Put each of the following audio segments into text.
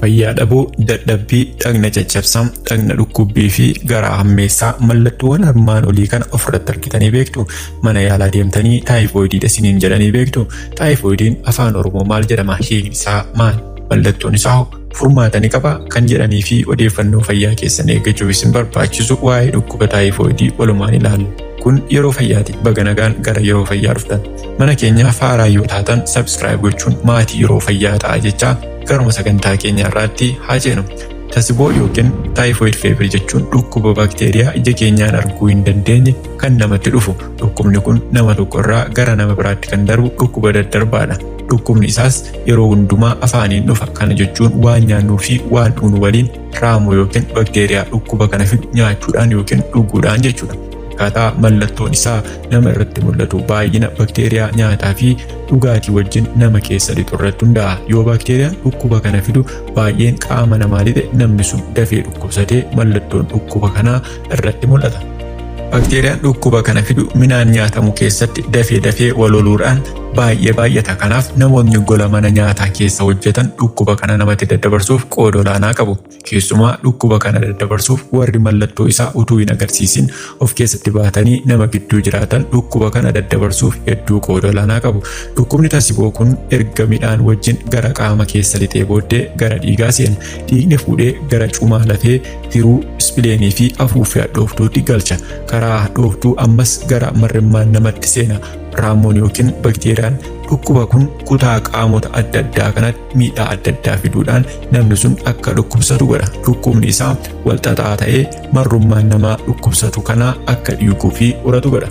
Fayyaa dhabuu, dadhabbii, dhagna caccabsaa, dhagna dhukkubbii fi garaa hammeessaa mallattoowwan armaan olii kana ofirratti argitanii beektu. Mana yaalaa deemtanii taayifoidiidha isiniin jedhanii beektu. Taayifoidiin afaan Oromoo maal jedhama? Hiikni isaa maali? Mallattoon isaa hoo? Furmaata ni qabaa? Kan jedhanii fi odeeffannoo fayyaa keessan eeggachuuf isin barbaachisu waa'ee dhukkuba taayifoidii walumaan ilaalla. Kun yeroo fayyaati. Baga nagaan gara yeroo fayyaa dhuftan. Mana keenyaaf haaraa yoo taatan subscribe gochuun maatii yeroo fayyaa ta'a jechaa garuma sagantaa keenya irraatti haa ceenu. Tasiboo yookiin typhoid fever jechuun dhukkuba baakteeriyaa ija keenyaan arguu hin dandeenye kan namatti dhufu. Dhukkubni kun nama tokko irraa gara nama biraatti kan darbu dhukkuba daddarbaadha. Dhukkubni isaas yeroo hundumaa afaaniin dhufa. Kana jechuun waan nyaannuu fi waan dhugnu waliin raamuu yookiin bakteeriyaa dhukkuba kana fidu nyaachuudhaan yookiin dhuguudhaan jechuudha. Akkaataa mallattoon isaa nama irratti mul'atu baay'ina bakteeriyaa nyaataa fi dhugaatii wajjin nama keessa lixu irratti hundaa'a. Yoo baakteeriyaan dhukkuba kana fidu baay'een qaama namaa lixe namni sun dafee dhukkubsatee mallattoon dhukkuba kanaa irratti mul'ata. Baakteeriyaan dhukkuba kana fidu midhaan nyaatamu keessatti dafee dafee wal loluudhaan baay'ee baay'ata. Kanaaf namoonni gola mana nyaataa keessa hojjetan dhukkuba kana namatti daddabarsuuf qooda olaanaa qabu. Keessumaa dhukkuba kana daddabarsuuf warri mallattoo isaa utuu hin agarsiisin of keessatti baatanii nama gidduu jiraatan dhukkuba kana daddabarsuuf hedduu qooda olaanaa qabu. Dhukkubni tasiboo kun erga midhaan wajjin gara qaama keessa lixee booddee gara dhiigaa seena. Dhiigni fuudhee gara cumaa lafee, tiruu, ispileenii fi afuuffee hadhooftuutti galcha. Karaa hadhooftuu ammas gara marrimmaan namatti seena. Raammoon yookiin bakteeriyaan dhukkuba kun kutaa qaamota adda addaa kanatti miidhaa adda addaa fiduudhaan namni sun akka dhukkubsatu godha. Dhukkubni isaa walxaxaa ta'ee marrummaan namaa dhukkubsatu kanaa akka dhiiguu fi uratu godha.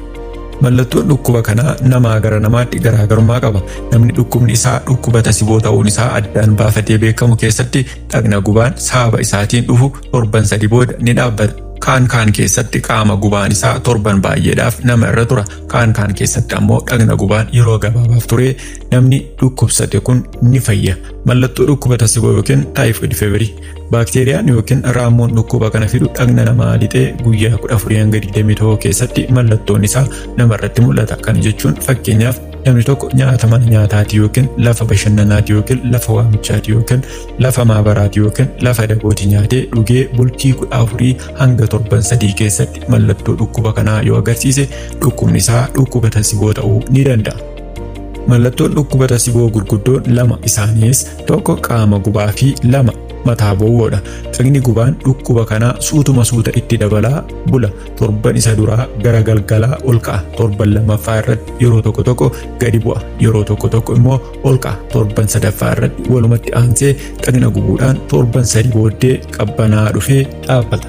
Mallattoon dhukkuba kanaa namaa gara namaatti garaagarummaa qaba. Namni dhukkubni isaa dhukkuba tasiboo ta'uun isaa addaan baafatee beekamu keessatti dhagna gubaan sababa isaatiin dhufu torban sadi booda ni dhaabbata. Kaan kaan keessatti qaama gubaan isaa torban baay'eedhaaf nama irra tura. Kaan kaan keessatti ammoo dhagna gubaan yeroo gabaabaaf turee namni dhukkubsate kun ni fayya. Mallattoo dhukkuba tasiboo yookiin typhoid fever. Baakteeriyaan yookiin raammoon dhukkuba kana fidu dhagna namaa lixee guyyaa 14 hanga 21 keessatti mallattoon isaa namarratti mul'ata. Kana jechuun fakkeenyaaf namni tokko nyaata mana nyaataati yookiin lafa bashannanaati yookiin lafa waamichaati yookiin lafa maabaraati yookiin lafa dagooti nyaatee dhugee bultii 14 hanga torban 3 keessatti mallattoo dhukkuba kanaa yoo agarsiise dhukkubni isaa dhukkuba tasiboo ta'uu ni danda'a. Mallattoon dhukkuba tasiboo gurguddoon lama isaanis tokko qaama gubaa fi lama mataa bowwoodha. Dhagni gubaan dhukkuba kanaa suutuma suuta itti dabalaa bula. Torban isa duraa gara galgalaa ol ka'a. Torban lammaffaa irratti yeroo tokko tokko gadi bu'a. Yeroo tokko tokko immoo ol ka'a. Torban sadaffaa irratti walumatti aansee dhagna gubuudhaan torban sadi booddee qabbanaa dhufee dhaabbata.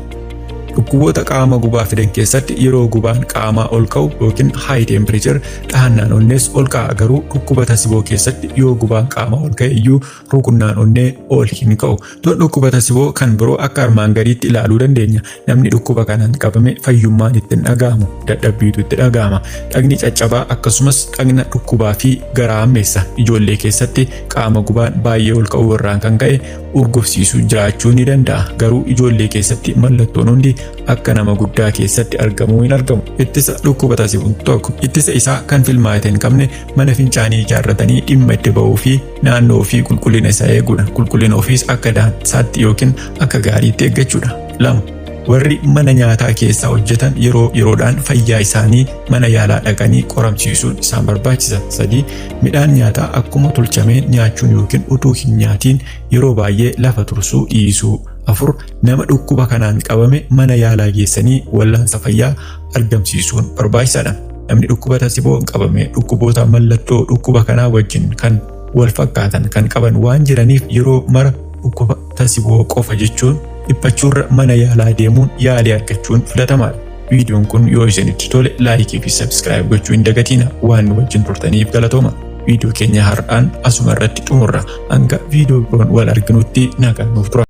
Dhukkuboota qaama gubaa fidan keessatti yeroo gubaan qaamaa ol ka'u yookiin high temperature dhahannaan onnees ol ka'a. Garuu dhukkuba tasiboo keessatti yoo gubaan qaamaa ol ka'e iyyuu rukunnaan onnee ol hin ka'u. Toon dhukkuba tasiboo kan biroo akka armaan gadiitti ilaaluu dandeenya. Namni dhukkuba kanaan qabame fayyummaan itti hin dhaga'amu, dadhabbiitu itti dhaga'ama. Dhagni caccabaa akkasumas dhagna dhukkubaa fi garaa hammeessa. Ijoollee keessatti qaama gubaan baay'ee ol ka'uu irraan kan ka'e urgufsiisu jiraachuu ni danda'a. Garuu ijoollee keessatti mallattoon hundi akka nama guddaa keessatti argamuu hin argamu. Ittisa dhukkuba tasiboo tokko ittisa isaa kan filmaata hin qabne mana fincaanii ijaarratanii dhimma itti ba'uu fi naannoo ofii qulqullina isaa eeguudha. Qulqullina ofiis akka daansaatti yookiin akka gaariitti eeggachuudha. 2. Warri mana nyaataa keessaa hojjetan yeroo yeroodhaan fayyaa isaanii mana yaalaa dhaqanii qoramsiisuun isaan barbaachisa. 3. Midhaan nyaataa akkuma tolchameen nyaachuun yookiin utuu hin nyaatiin yeroo baay'ee lafa tursuu dhiisuu. 4. Nama dhukkuba kanaan qabame mana yaalaa geessanii wallaansa fayyaa argamsiisuun barbaachisaadha. Namni dhukkuba tasiboon qabame dhukkuboota mallattoo dhukkuba kanaa wajjin kan wal fakkaatan kan qaban waan jiraniif yeroo mara dhukkuba tasiboo qofa jechuun dhiphachuurra mana yaalaa deemuun yaalii argachuun filatamaadha. Viidiyoon kun yoo isinitti tole laayikii fi subscribe gochuu hin dagatiina. Waan nu wajjin turtaniif galatooma. Viidiyoo keenya har'aan asuma irratti xumurra. Hanga viidiyoo biroon wal arginutti nagaan nuuf tura.